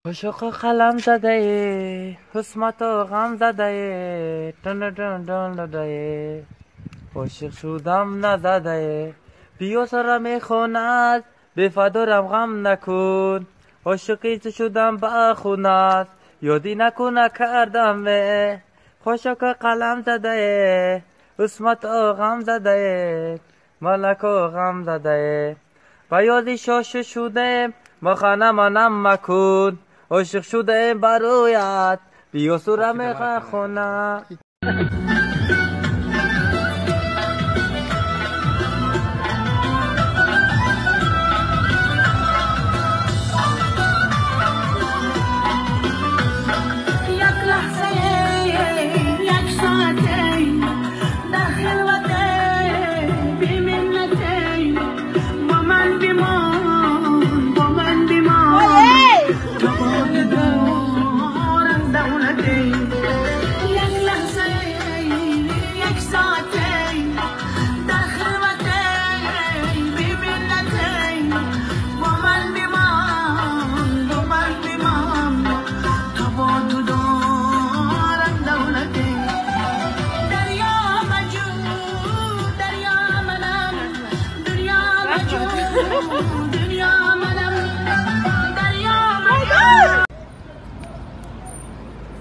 Ошиқи қаламзадаи, ҳусмату ғамзадаи, тун-тун-тун-даи, ошиқ шудам назадаи, биё сара мехонад, бефадорам ғам накун, ошиқи ту шудам ба хунат, ёди наку накардам, хошока қаламзадаи, ҳусмату ғамзадаи, малаку ғамзадаи, ба ёди шошу шудем, махана манам макун, ошиқ шудаем бароят, биё сура мехона.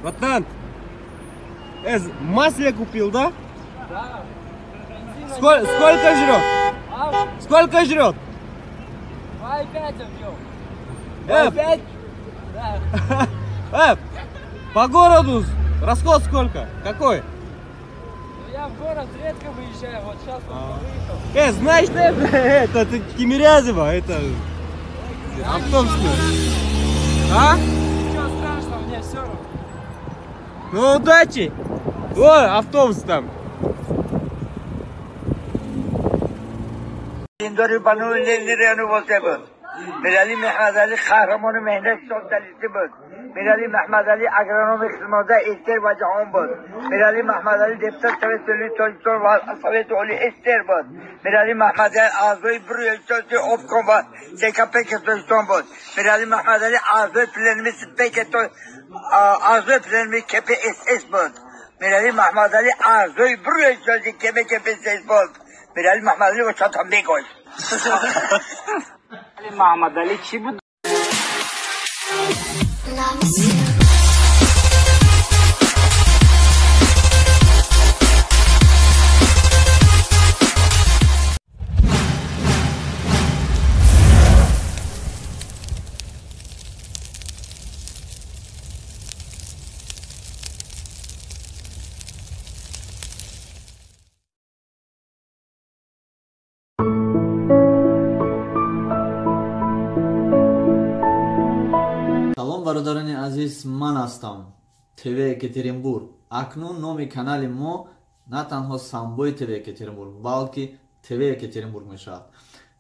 Братан, масло купил, да? Да. Сколько жрет? А? Сколько жрет? 2,5 объем. 2,5? Да. По городу расход сколько? Какой? Ну, я в город редко выезжаю, вот сейчас выехал. Знаешь, это Тимирязево, это автобус. А? Ничего страшного, мне все равно. Ну, удачи! О, автобус там! میرعلی محمدعلی قهرمان مهنت سوسیالیستی بود. میرعلی محمدعلی اگرانوم خدمات استر و جهان بود. میرعلی محمدعلی دفتر سوت تاجیکستان و سوت عالی استر بود. میرعلی محمدعلی اعضای بروی اتحادیه آبکام و سکپ تاجیکستان بود. میرعلی محمدعلی اعضای پلنمی سپک اعضای پلنمی کپ اس اس بود. میرعلی محمدعلی اعضای بروی اتحادیه کپ کپ اس اس بود. میرعلی محمدعلی و چند هم بگوش. محمدعلی چی بود؟ Салом бародарони азиз, ман ҳастам ТВ Екатеринбург. Акнун номи канали мо на танҳо Самбои ТВ Екатеринбург, балки ТВ Екатеринбург мешавад.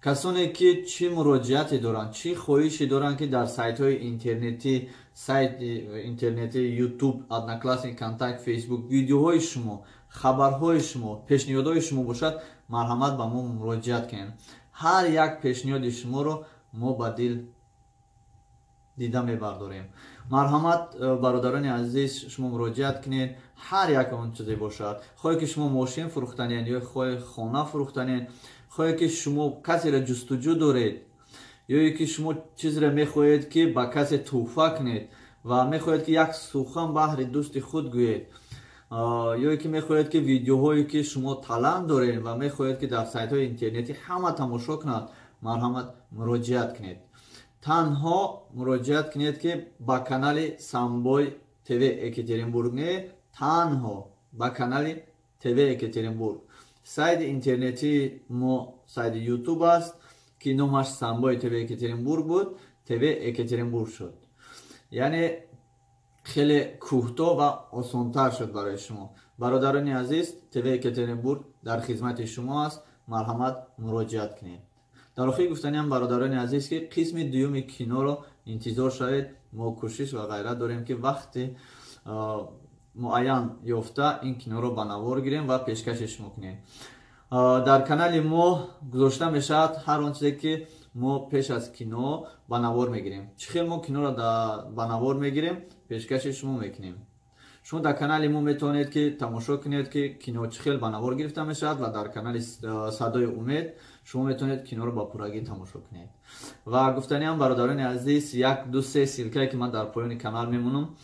Касоне ки чӣ муроҷиате доранд, чӣ хоҳише доранд, ки дар сайтҳои интернетӣ, сайти интернетӣ, YouTube, Одноклассник, Контакт, Facebook видеоҳои шумо, хабарҳои шумо, пешниҳодҳои шумо бошад, марҳамат ба мо муроҷиат кунед. Ҳар як пешниҳоди шуморо мо ба дил дида мебардорем. Марҳамат бародарони азиз, шумо муроҷиат кунед, ҳар як он чизе бошад, хоҳе ки шумо мошин фурӯхтанед ё хоҳе хона фурӯхтанед, хоҳе ки шумо касеро ҷустуҷӯ доред, ё ки шумо чизеро мехоҳед ки ба касе тӯҳфа кунед ва мехоҳед ки як сухан баҳри дӯсти худ гӯед, ё ки мехоҳед ки видеоҳое ки шумо талант доред ва мехоҳед ки дар сайтҳои интернетӣ ҳама тамошо кунад, марҳамат муроҷиат кунед. Танҳо муроҷиат кунед ки ба канали Самбой ТВ Екатеринбург не, танҳо ба канали ТВ Екатеринбург. Сайти интернетии мо сайти YouTube аст, ки номаш Самбой ТВ Екатеринбург буд, ТВ Екатеринбург шуд. Яъне хеле кӯҳто ва осонтар шуд барои шумо. Бародарони азиз, ТВ Екатеринбург дар хизмати шумо аст, марҳамат муроҷиат кунед. Дар охир гуфтаниам бародарони азиз, ки қисми дуюми киноро интизор шавед. Мо кӯшиш ва ғайрат дорем, ки вақти муайян ёфта ин киноро ба навор гирем ва пешкаши шумо кунем. Дар канали мо гузошта мешавад ҳар он чизе ки Мо пеш аз кино ба навор мегирем. Чӣ хел мо киноро ба навор мегирем, пешкаши шумо мекунем. Шумо дар канали мо метавонед ки тамошо кунед, ки кино чӣ хел ба навор гирифта мешавад, ва дар канали Садои Умед шумо метавонед киноро ба пуррагӣ тамошо кунед. Ва гуфтаниам, бародарони азиз, як ду се ссылка е ки ман дар поёни канал мемонам,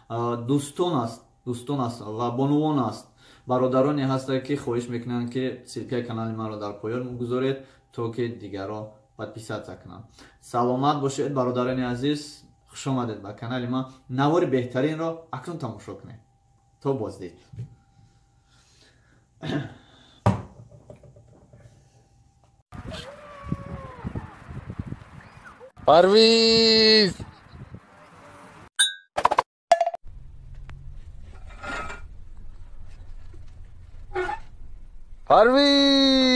дӯстон аст ва бонувон аст, бародароне ҳастанд, ки хоҳиш мекунанд, ки ссылка и канали маро дар поён гузоред, то ки дигарро подписаться кунанд. Саломат бошед, бародарони азиз, хуш омадед ба канали ман. Навори беҳтаринро акнун тамошо кунед. То боздид. Парвиз! Парвиз!